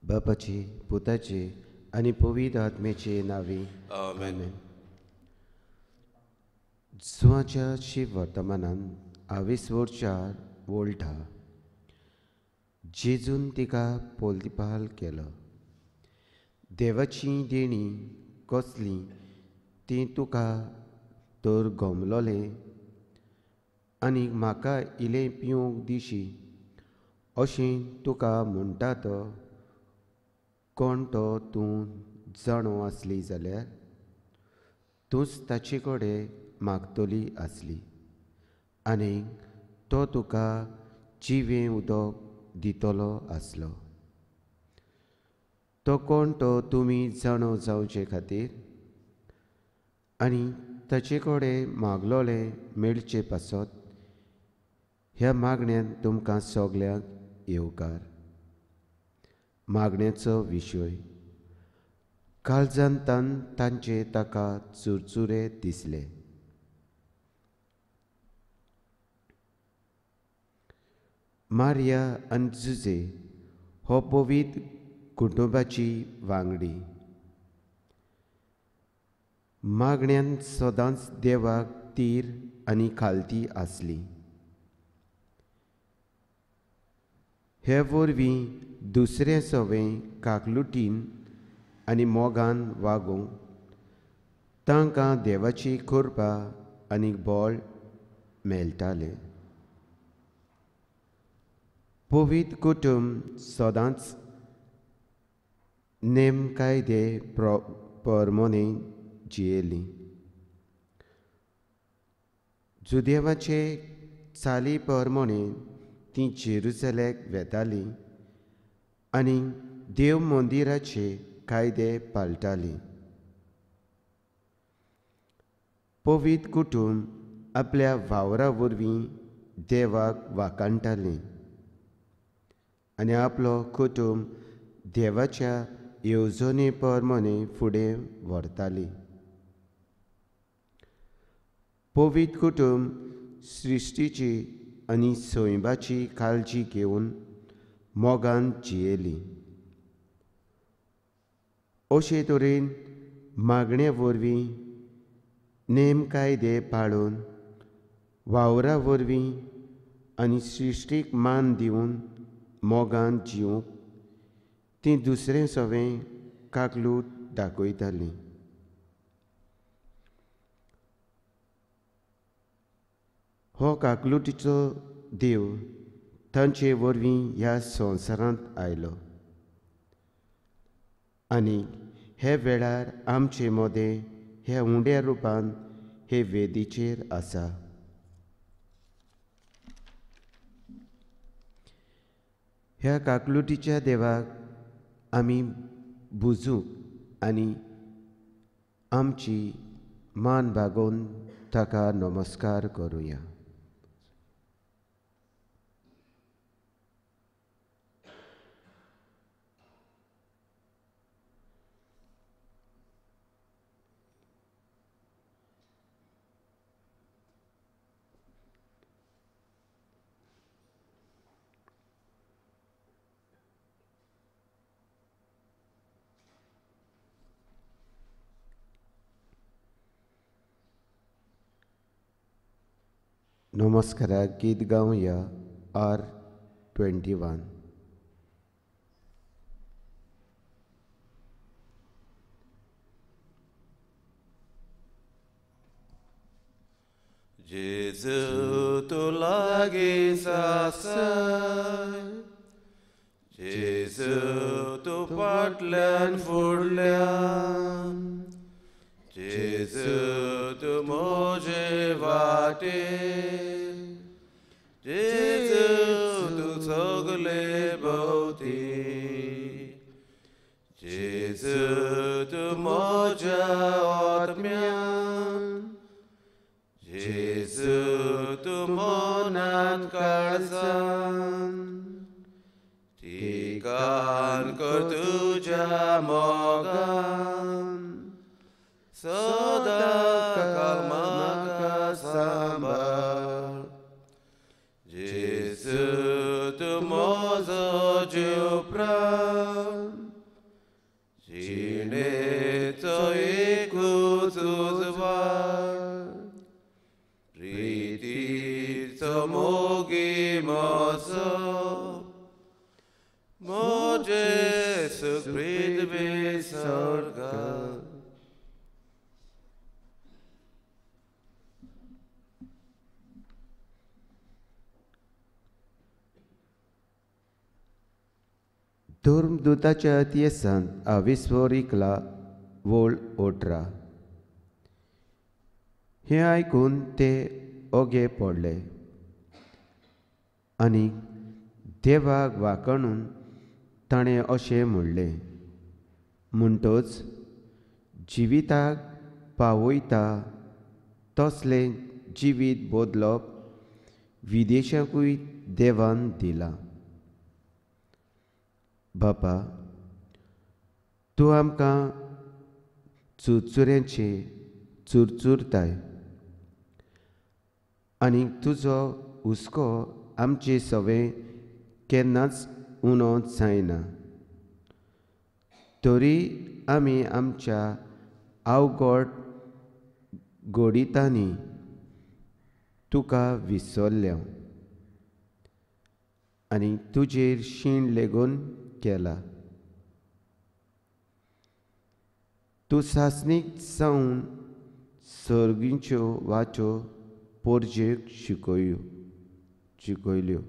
बापाचे, पुताचे आनी पवित्र आत्म्याचे नांवे आमेन. जुवाच्या शिव वर्तमानान आवेसवर 4 वोल्टा जेजून तिका पोलपाल केलो. देवाची देणी कसली ती तुका तर गमलोलें आनी म्हाका इलें पिवंक दिशी अशें तुका म्हणटा तो कोण तो तूं जाणो आसली जाल्यार तूंच ताचे कडेन मागतली आसली आनी तो तुका जिवें उदक दितलो आसलो. तो कोण तो तुमी जाणो जावचे खातीर आनी ताचे कडेन मागलोलें मेळचे पासत ह्या मागण्यांत तुमकां सगल्यांक येवकार. मागण्याचो विशय काळजान तांचे ताका चुरचुरे दिसले. मारिया आनी जुजे हो पवित्र कुटुंबाची वांगडी. मागण्यान सदांच देवाक तीर आनी खालती आसली. हे वरवीं दुसरें सवें काकलुटीन आनी मोगान वागोवंक तांकां देवाची कृपा आनी बळ मेळटालें. पवित्र कुटुंब सदांच नेम कायदे परमोने जियेली. जुदेवाचे चाली परमोने ती जेरुजलेक वेताली आनी देव मंदिराचे कायदे पाळटाली. पवित्र कुटुंब आपल्या वावरा वरवीं देवाक वाखाणटालें आनी आपलो कुटुंब देवाच्या येवजणे परमोने फुडें व्हरताली. पवित्र कुटुंब सृश्टीची आनी सैमाची काळजी घेवन मोगान जियेली. अशे तरेन मागणे वरवीं नेम कायदे पाळून वावरा वरवीं आनी सृश्टीक मान दिवन मोगान जिवंक ती दुसरें सवें काकलूट दाखयताली. हो काकलुटीचो देव तांचे वरवीं ह्या संवसारांत आयलो आनी हे वेळार आमचे मदें हे उंड्या रुपान हे वेदीचेर आसा. ह्या काकलुटीच्या देवाक आमी बुजूंक आनी आमची मान बागोवन ताका नमस्कार करुया. नमस्काराक गीत गावया R21. जेजू तूं लागीं आसाय, जेजू तूं फाटल्यान फुडल्यान, जेजू तूं म्हजे वाटेर, जेजू तूं सगले भोंवती, जेजू तूं म्हज्या आत्म्यान, जेजू तूं मनांत काळजान, ठिकाण कर तुज्या मोगान, सदां काल म्हाका सांबाळ. जेजू तूं म्हजो जीव प्राण, मोजो मोजे सुख पृथ्वी स्वर्ग. धर्मदूताच्या अतियेसान आविस्वर इकला वोळ 18. हें आयकून ते ओगे पडले आनी देवाक वाकणून ताणें अशें म्हणलें, म्हणटच जिविताक पावयता तसलें जिवीत बदलप विदेशाकूय देवान दिलां. बापा, तूं आमकां चुरचुऱ्यांचे चुरचुरताय आनी तुजो हुस्को आमचे सवें केन्नाच उणो जायना, तरी आमी आमच्या अवघड गोडितांनी तुका विसरल्या आनी तुजेर शीण लेगून केला. तूं सासणीक जावन सर्गींच्यो वाच्यो पोरजेक शिकयल्यो,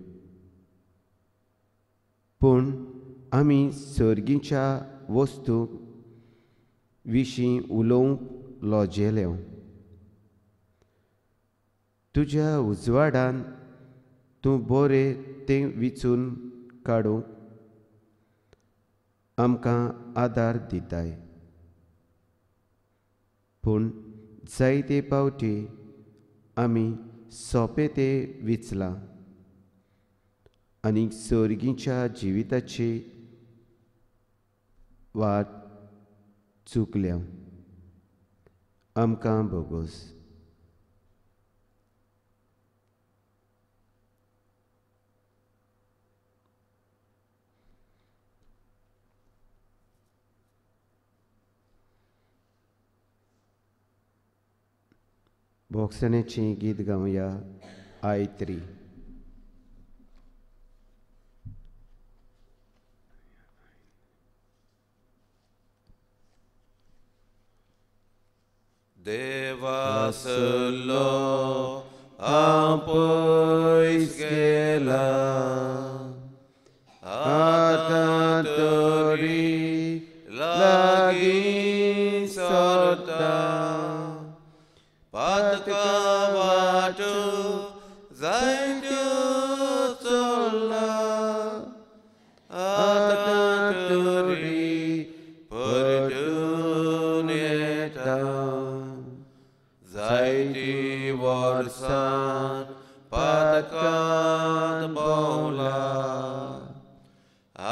पूण आमी सर्गीच्या वस्तू विशीं उलोवंक लजेले. तुज्या उजवाडान तूं बरें तें विचून काडूंक आमकां आदार दिताय, पूण जायते पावटी आमी सोंपें तें विचलां आनी सर्गीच्या जिविताची वाट चुकल्या. आमकां भोगोस. भोगसण्याची गीत गावया I3. देवासलो हांव पयस गेला, आतां तरी लागीं सरता, पातका वाटो जायत्यो चल्ला, आतां तरी परतून येता, जायती वर्सां पातकांत भोंवला,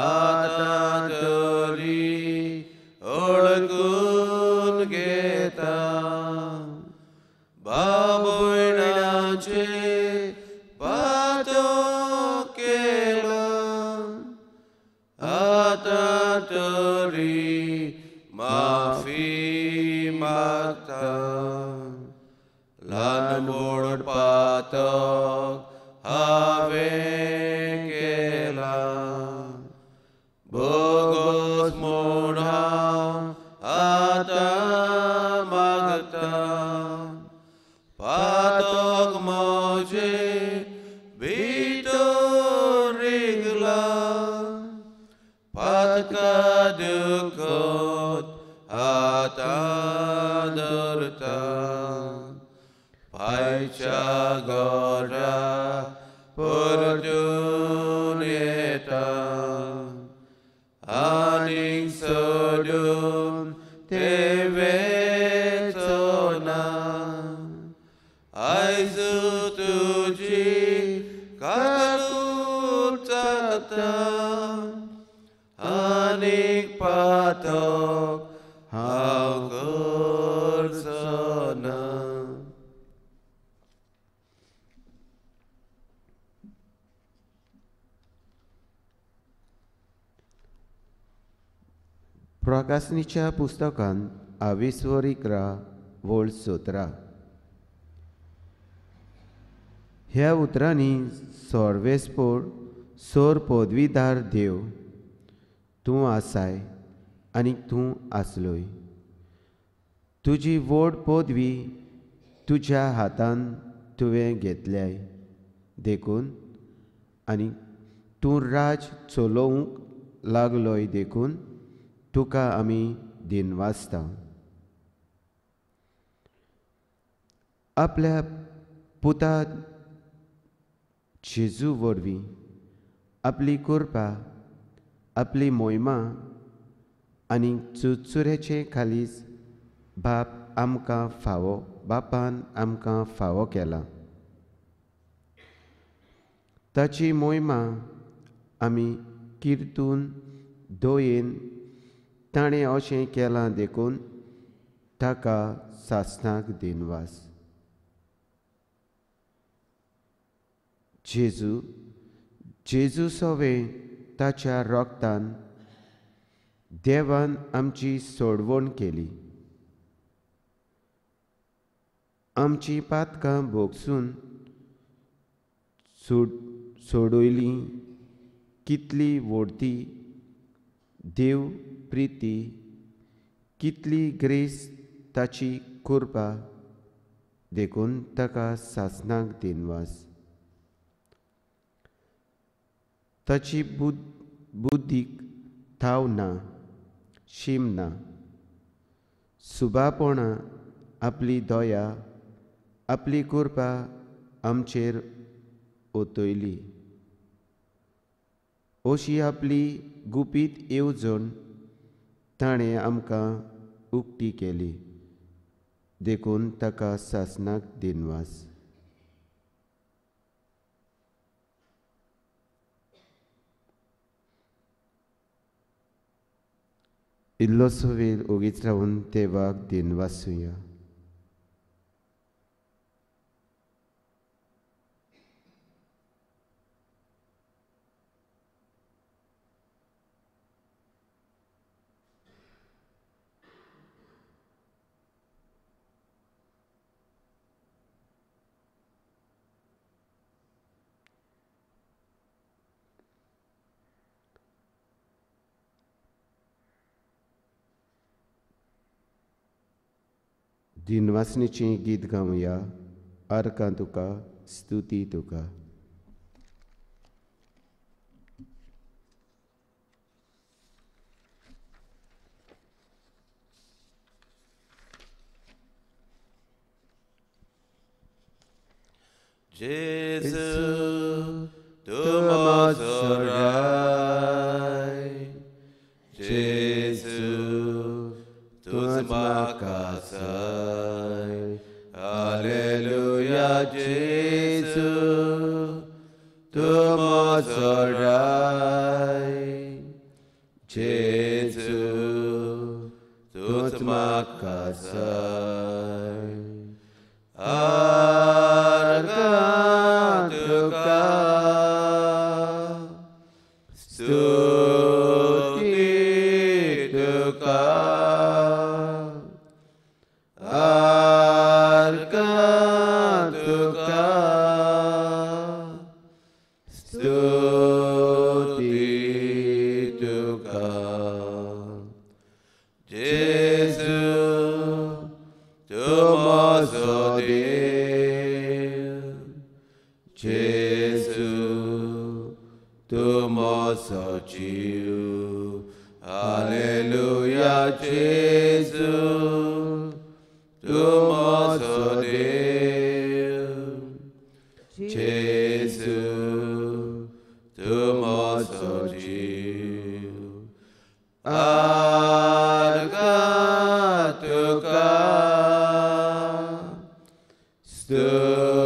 आतां तरी ओळखून घेता, बाबुणाचे पातक केलां, आतां तरी माफी मागता, ल्हान व्हड पातक हांवें केलां, भोगोस म्हूण हांव आतां मागता, पातक म्हजें भितर रिगलां, पातका दुखत आतां धरता, पायच्या घरा परतून येता, आनीक सोडून ते वेचो ना, आयज तुजी काकूट जाता, आनीक पातक हांव करचो ना. प्रकाशनीच्या पुस्तकांत आविस्वर 11 वळ 17. ह्या उतरांनी सोर्वेस्पोर सोर पदवीदार देव तूं आसाय आनी तूं आसलोय। तुजी व्हड पदवी तुज्या हातान तुवें घेतल्याय देखून आनी तूं राज चलोवंक लागलोय देखून तुका आमी दिनवासता। आपल्या पुता जेजू वरवीं आपली कृपा, आपली मोहिमा आनी चुरचुऱ्याचे खालीच बाप आमकां फावो बापान आमकां फावो केला। ताची मोहिमा आमी किर्तून दयेन ताणें अशें केलां देखून ताका सासणाक दिनवास। जेजू जेजू सवें ताच्या रोगतान देवान आमची सोडवण केली। आमची पातकां भोगसून सोडयली। कितली व्हडती देव प्रिती, कितली ग्रेस ताची कृपा देखून ताका सासणाक दिनवास। ताची बुद्धीक थाव ना, शीम ना। सुबापणा आपली दया, आपली कृपा आमचेर ओतयली। अशी आपली गुपीत येवजण ताणें आमकां उक्ती केली देखून ताका सासणाक दिनवास। इल्लोसो वेळ ओगीच रावन देवाक दिनवासुया। दिनवासनीचें गीत गावया। आर्कां तुका, स्तुती तुका। जेजू तूं म्हजो राय, जेजू तूंच म्हाका साय। हालेलुया जेजू तूं म्हजो राय, जेजू तूंच म्हाका साय। आर्गां तुका, स्तुती तुका, आर्गां तुका, स्तुती तुका। जेजू तूं म्हजो देव, जेजू तूं म्हजो जीव। हालेलुया जेजू तूं म्हजो देव, जेजू तूं म्हजो जीव। आर्गां तुका, स्तुती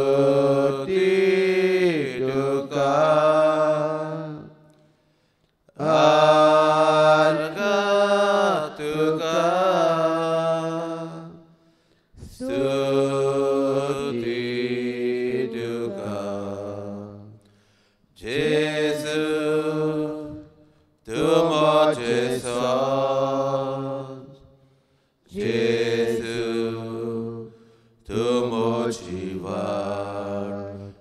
तुका, आर्गां तुका, स्तुती तुका। जेजू तूं म्हजें साथ, जेजू तूं म्हजी वाट।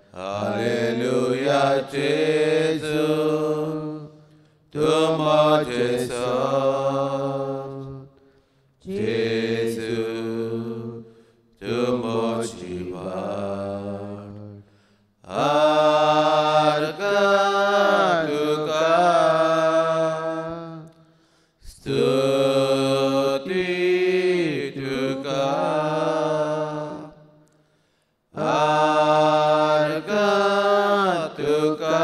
जेजू, तूं म्हजें सत. जेजू, तूं म्हजी वाट. आर्गां तुका, स्तुती तुका. आर्गां तुका,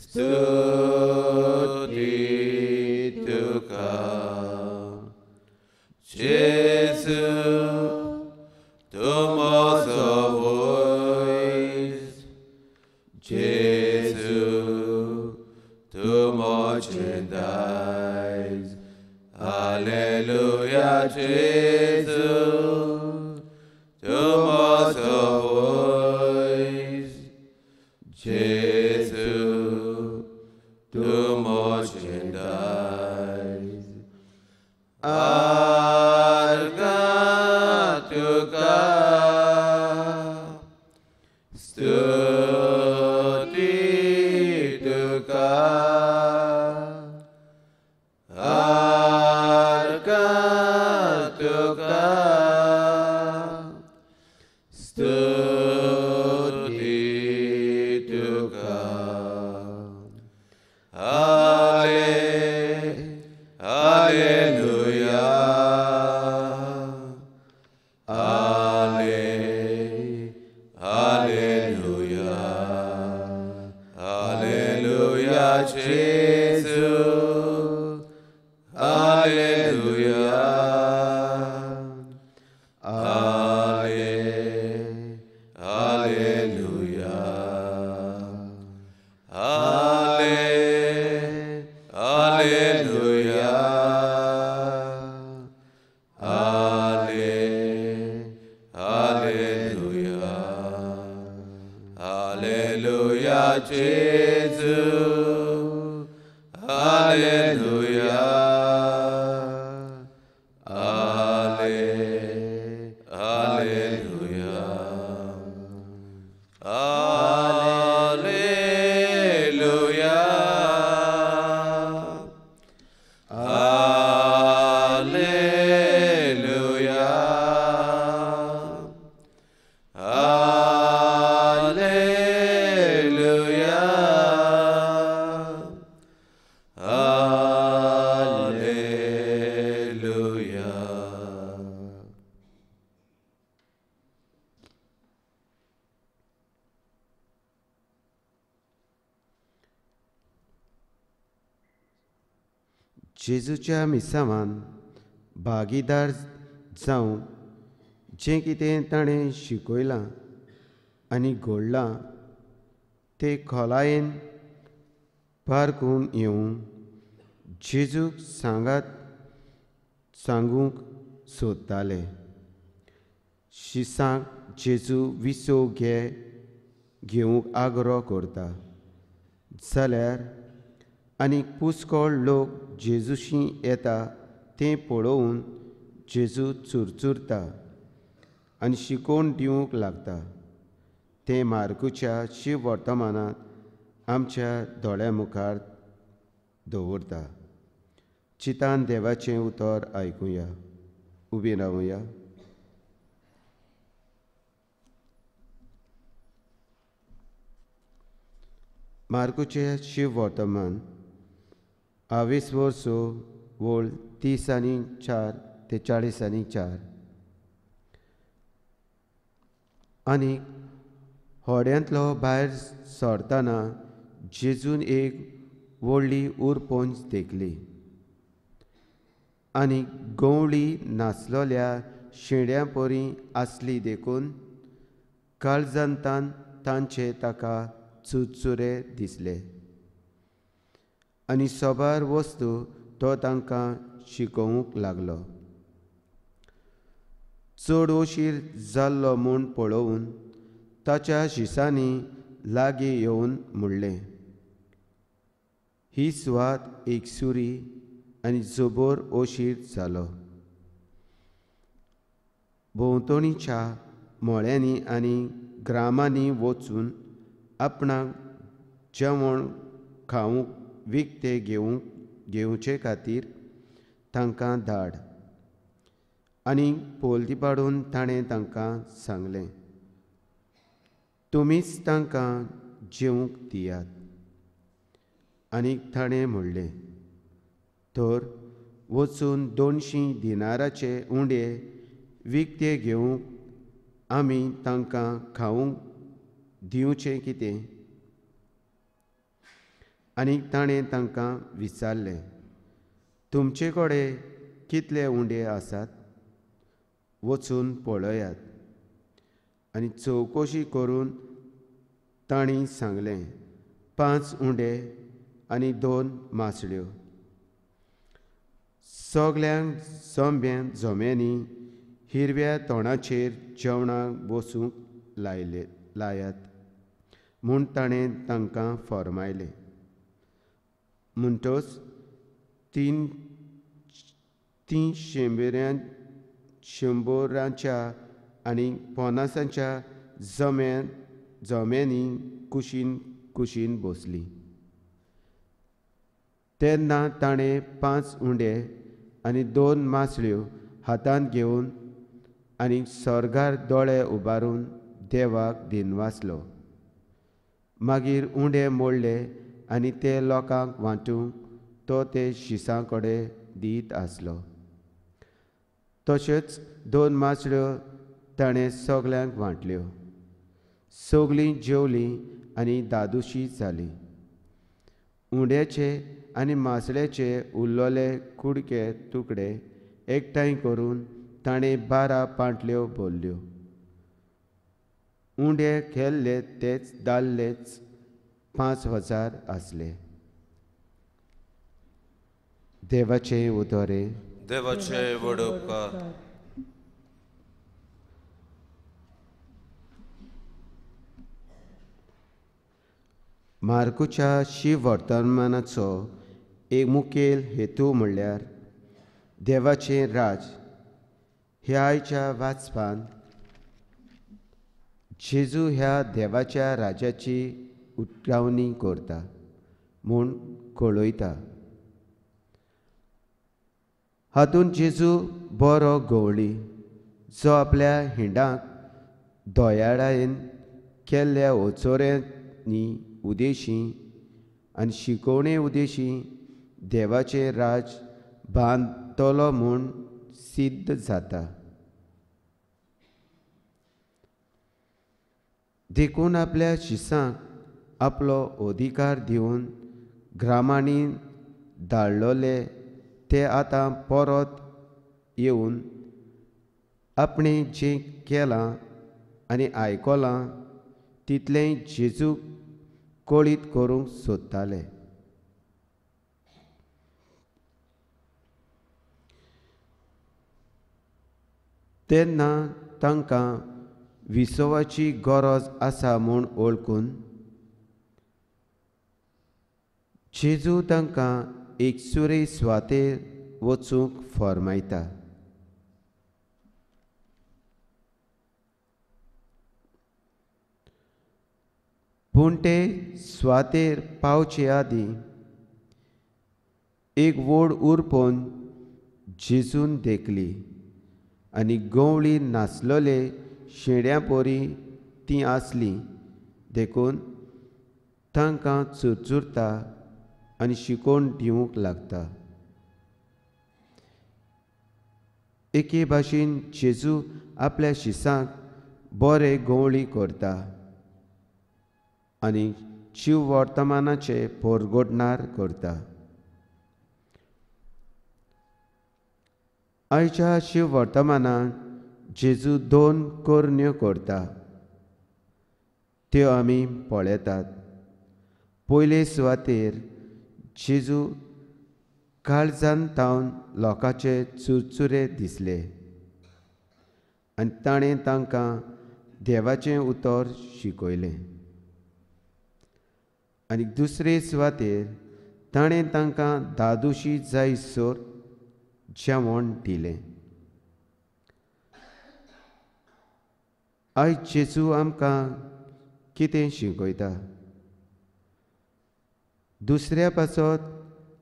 स्तुती तुका. जेजू, तूं म्हजो वैज. जेजू, तूं म्हजें दायज. हालेलुया जेजू, तूं म्हजो वैज. जेजू, तूं म्हजें दायज. आर्गां तुका, स्तुती तुका. आर्गां तुका, स्तुती तुका. हाले, हालेलुया. हाले, हालेलुया. हालेलुया जेजू, हालेलुया. हाले, हालेलुया. हाले, हालेलुया. हाले, हालेलुया. हालेलुया जेजू, हालेलुया. हाले, hallelujah. Hallelujah. Hallelujah. Hallelujah. Hallelujah. जेजूच्या मिसावान भागीदार जावंक जें कितें ताणें शिकयलां आनी घडलां तें खोलायेन पारखून येवंक जेजूक सांगात सांगूंक सोदताले. शिसांक जेजू विसव घेवंक आग्रो करता जाल्यार आनी पुस्कळ लोक जेजूशी येता तें पळोवन जेजू चुरचुरता आनी शिकोवन दिवंक लागता. तें मार्कूच्या शिव वर्तमानांत आमच्या दोळ्या मुखार दवरता. चितान देवाचें उतर आयकुया. उबी रावया. मार्कूचें शिव वर्तमान 22 वर्सो वळ 30 आनी 4 ते 40 आनी 4. आनी होड्यांतलो भायर सरतना जेजून एक व्हडली उरपोंज देखली आनी गंवळी नासलोल्या शेंड्या परी आसली देखून काळजांतान तांचे ताका चुरचुरे दिसले आनी सोबार वस्तू तो तांकां शिकोवंक लागलो. चड ओशीर जाल्लो म्हूण पळोवन ताच्या शिसांनी लागीं येवन म्हणलें, ही सुवात एकसुरी आनी जबर ओशीर जालो. भोंवतणीच्या मळ्यांनी आनी ग्रामांनी वचून आपणाक जेवण खावंक विकतें घेवचे खातीर तांकां धाड. आनी पोलती पाडून ताणें तांकां सांगलें, तुमीच तांकां जेवंक दियात. आनी ताणें म्हणलें, तर वचून 200 दिनाराचे उंडे विकते घेवंक आमी तांकां खावंक दिवचें कितें? आनी ताणें तांकां विचारलें, तुमचे कडेन कितले उंडे आसात? वचून पळयात. आनी चवकशी करून तांणी सांगलें, 5 उंडे आनी 2 मासळ्यो. सगल्यांक जम्या जम्यांनी हिरव्या तोंडाचेर जेवणाक बसूंक लायात म्हूण ताणें तांकां फर्मायलें. म्हणटच तीं 100 आनी 50 जम्यांनी कुशीन कुशीन बसलीं. तेन्ना ताणें 5 उंडे आनी 2 मासळ्यो हातांत घेवन आनी स्वर्गार दोळे उबारून देवाक दिनवासलो. मागीर उंडे मोडले आनी ते लोकांक वांटूंक तो ते शिसां कडेन दीत आसलो. तशेंच 2 मासळ्यो ताणें सगल्यांक वांटल्यो. सगलीं जेवलीं आनी दादोशी जालीं. उंड्याचे आनी मासळ्याचे उरलेले कुडके तुकडे एकठांय करून ताणें 12 पांटल्यो भरल्यो. उंडे खेल्ले तेच दादलेच 5000 आसले. देवाचें उदरे. देवाचे व्हड उपकार. मार्कूच्या शिव वर्तमानाचो एक मुखेल हेतू म्हणल्यार देवाचें राज. ह्या आयच्या वाचपान जेजू ह्या देवाच्या राजाची उतरावणी करता म्हूण कळयता. हातूंत जेजू बरो गवळी जो आपल्या हिंडाक दयाळायेन केल्ल्या ओचोऱ्यांनी उदेशी आनी शिकोवणे उदेशी देवाचें राज बांदतलो म्हूण सिद्ध जाता. देखून आपल्या शिसांक आपलो अधिकार दिवन ग्रामांनी धाडलोले ते आतां परत येवन आपणें जें केलां आनी आयकलां तितलें जेजूक कळीत करूंक सोदताले. तेन्ना तांकां विसवाची गरज आसा म्हूण वळखून जेजू तांकां एकसुरे सुवातेर वचूंक फर्मायता. पूण ते सुवातेर पावचे आदीं एक व्हड उरपोन जेजून देखली आनी गवळी नासलेले शेड्यां परी तीं आसलीं, देखून तांकां चुरचुरता आनी शिकोवन दिवंक लागता. एके भाशेन जेजू आपल्या शिसांक बरे गवळी करता आनी शिव वर्तमानाचे पोरगोडणार करता. आयच्या शिव वर्तमानान जेजू 2 करण्यो करता त्यो आमी पळयतात. पयले सुवातेर जेजू काळजान तावन लोकांचे चुरचुरे दिसले आनी ताणें तांकां देवाचें उतर शिकयलें. आनी दुसरे सुवातेर ताणें तांकां दादोशी जायसर जेवण दिलें. आयज जेजू आमकां कितें शिकयता? दुसऱ्या पासत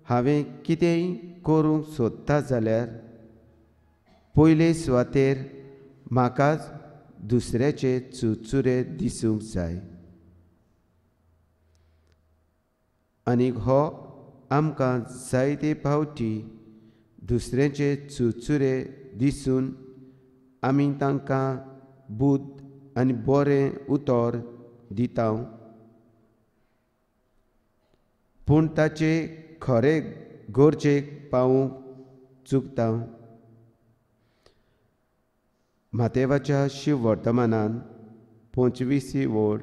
हांवें कितेंय करूंक सोदता जाल्यार पयले सुवातेर म्हाकाच दुसऱ्याचे चुरचुरे दिसूंक जाय। आनी हो आमकां जायते फावटी दुसऱ्याचे चुरचुरे दिसून आमी तांकां बुद्द आनी बरें उतर दिता, पूण ताचे खरे गरजेक पावूंक चुकता। मातेवाच्या शिव वर्तमानान 25 वोळ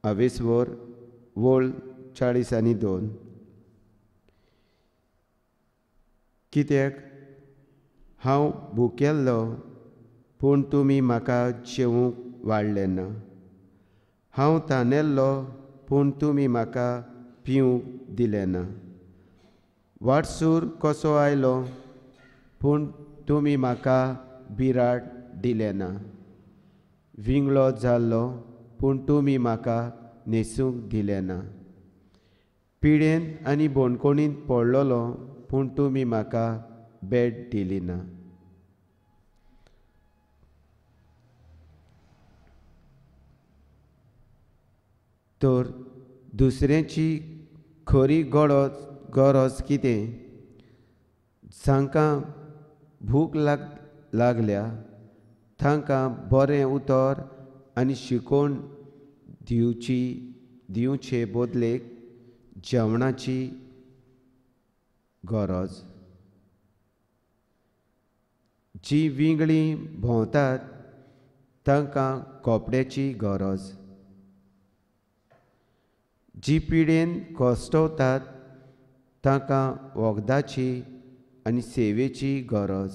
अवेसवर वोळ 42। कित्याक हांव भुकेल्लो पूण तुमी म्हाका जेवूंक वाडलें ना, हांव तानेल्लो पूण तुमी म्हाका पिवंक दिलें ना, वाटसूर कसो आयलो पूण तुमी म्हाका बिराड दिलें ना, विंगळो जाल्लो पूण तुमी म्हाका न्हेसूंक दिलें ना, पिडेन आनी बोणकोणींत पडलेलो पूण तुमी म्हाका भेट दिली ना। तर दुसऱ्याची खरी गरज कितें? जांकां भूक लागल्या तांकां बरें उतर आनी शिकोवण दिवचे बदलेक जेवणाची गरज। जी विंगळी भोंवतात तांकां कपड्याची गरज, जी पिडेन कश्टवतात तांकां वखदाची आनी सेवेची गरज,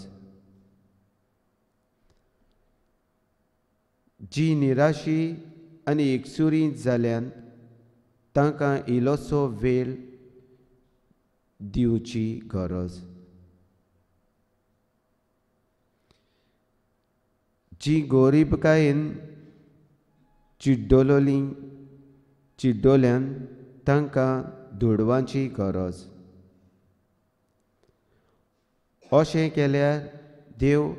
जी निराशी आनी एकसुरी जाल्यान तांकां इल्लोसो वेळ दिवची गरज, जी गोरीबकायेन चिड्डोल्यान तांकां दुडवांची गरज। अशें केल्यार देव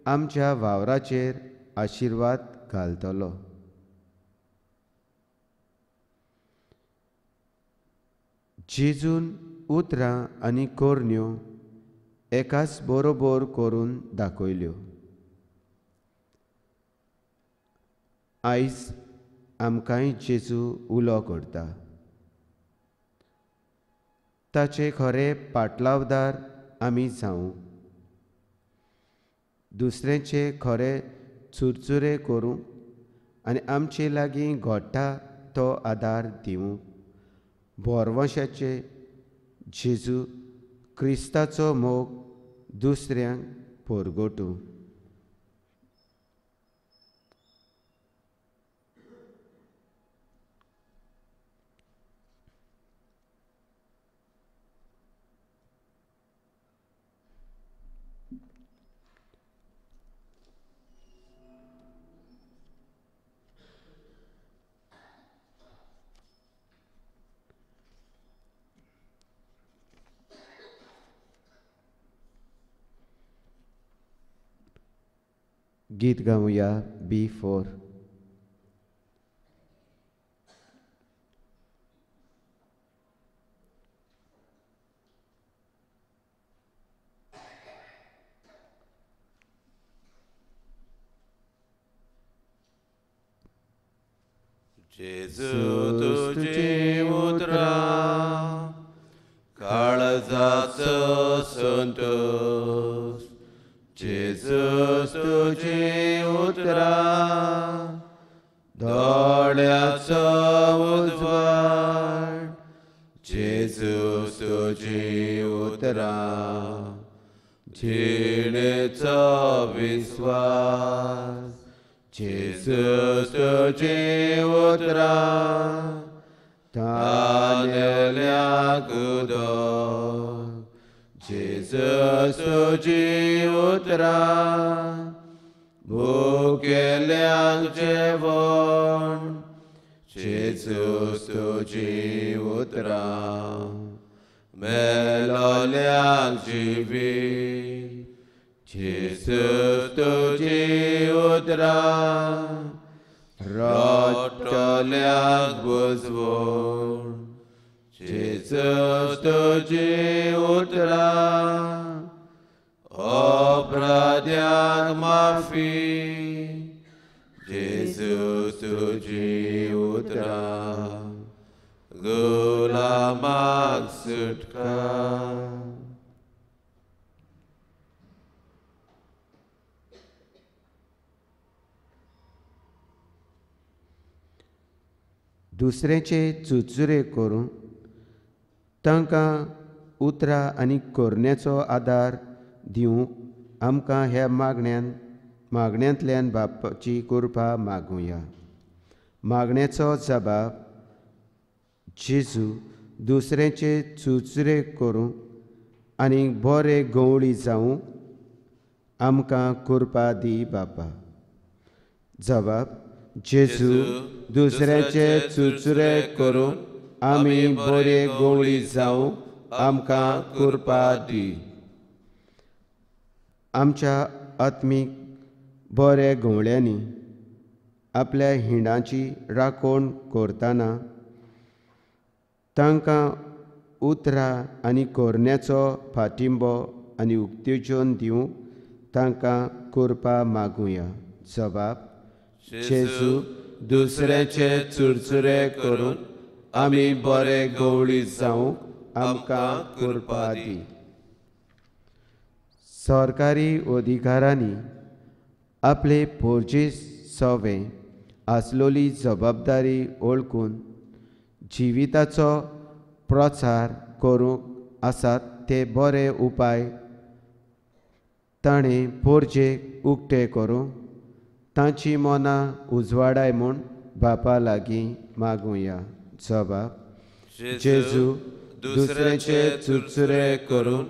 आमच्या वावराचेर आशिर्वाद घालतलो। जेजून उतरां आनी करण्यो एकाच बरोबर करून दाखयल्यो। आयज आमकांय जेजू उलो करता, ताचे खरे पाटलावदार आमी जावं, दुसऱ्याचे खरे चुरचुरे करूंक आनी आमचे लागीं घडटा तो आदार दिवंक भरवंशाचे जेजू क्रिस्ताचो मोग दुसऱ्यांक परगटूं। गीत गावया B4। जेजू तुझी उतरां काळजाचो संतोष, जेजू तुझी उतरां दोळ्याचो उजवाड, जेजू तुझी उतरां जिणेचो विस्वास, जेजू तुझी उतरां तानेल्याक उदक, जेजू तुझी उतरां भुकेल्यांक जेवण, जेजूस तुजी उतरां मेलोल्याक जिवीत जेजूस तुजी उतरां रडटल्याक बुजवण जेजूस तुजी उतरां अपराध्यांक माफी जेजूस तुजी उतरां गुलामाक सुटका. दुसऱ्याचे चुचुरे करून तांकां उतरां आनी करण्याचो आदार दिवंक आमकां ह्या मागण्यांतल्यान बापाची कृपा मागुया. मागण्याचो जबाब जेजू दुसऱ्याचे चुचुरे करूं आनी बरे गवळी जावंक आमकां कृपा दी बापा. जबाब जेजू दुसऱ्याचे चुचुरे करून आमी बरे गवळी जावंक आमकां कृपा दी. आमच्या आत्मीक बरे गवळ्यांनी आपल्या हिंडाची राखण करतना तांकां उतरां आनी करण्याचो फाटिंबो आनी उत्तेजन दिवंक तांकां कृपा मागुया. जबाब जेजू दुसऱ्याचे चुरचुरे करून आमी बरे गवळी जावंक आमकां कृपा दी. सरकारी अधिकारांनी आपले पोरजे सवे आसलोली जबाबदारी ओळखून जिविताचो प्रचार करूंक आसात ते बरे उपाय ताणें पोरजेक उक्ते करूंक तांची मनां उजवाडाय म्हूण बापा लागीं मागुया. जबाब जेजू दुसऱ्याचे चुरचुरे करून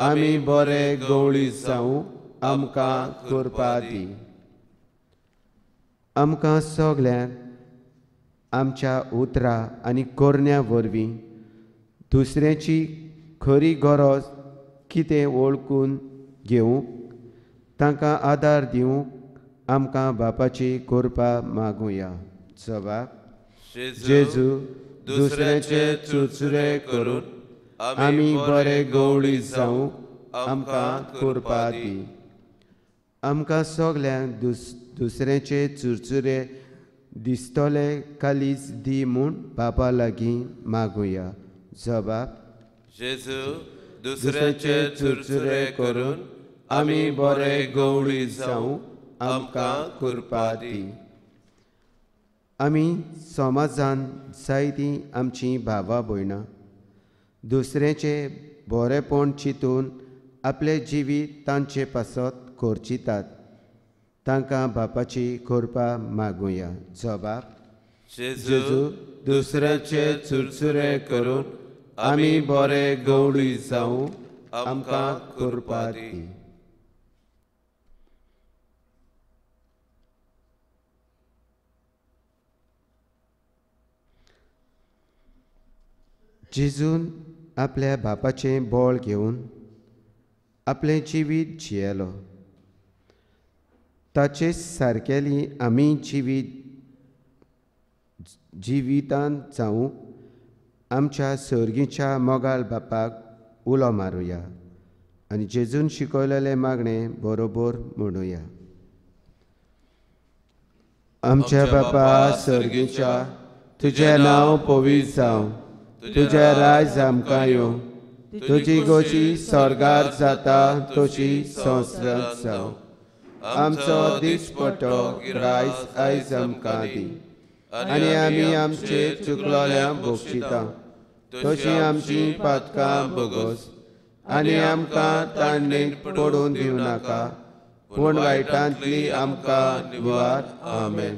आमी बरे गवळी जावंक आमकां कृपा दी. आमकां सगल्यांक आमच्या उतरां आनी करण्या वरवीं दुसऱ्याची खरी गरज कितें वळखून घेवंक तांकां आदार दिवंक आमकां बापाची कृपा मागुया. जबाब जेजू दुसऱ्याचे चुरचुरे करून आमी बरे गवळी जावंक आमकां कृपा दी. आमकां सगल्यांक दुसऱ्याचे चुरचुरे दिसतले कालीज दी म्हूण बापा लागीं मागुया. जबाब जेजू दुसऱ्याचे चुरचुरे करून आमी बरे गवळी जावंक आमकां कृपा दी. आमी समाजान जायतीं आमचीं भावा भयणां दुसऱ्याचे बरेपण चिंतून आपलें जिवीत तांचे पासत खर्चितात तांकां बापाची कृपा मागुया. जबाब जेजू दुसऱ्याचे चुरचुरे करून आमी बरे गवळी जावंक आमकां कृपा दी. जेजून आपल्या बापाचें बळ घेवन आपलें जिवीत जियेलो. ताचे सारकेली आमी जिवितान जावंक आमच्या सर्गीच्या मोगाळ बापाक उलो मारुया आनी जेजून शिकयलेलें मागणें बरोबर म्हणुया. आमच्या बापा सर्गीच्या, तुजें नांव पवित्र जावं, तुजें राज आमकां येवं, तुजी गोशी स्वर्गार जाता तशी संवसारांत जावं. आमचो दिसपट्टो रायस आयज आमकां दी आनी आमी आमचे चुकलोल्या बक्षिता तशी आमची पातकां भोगोस आनी आमकां ताणेक पडून दिवं नाका, पूण वायटांतली आमकां निवार. आमेन.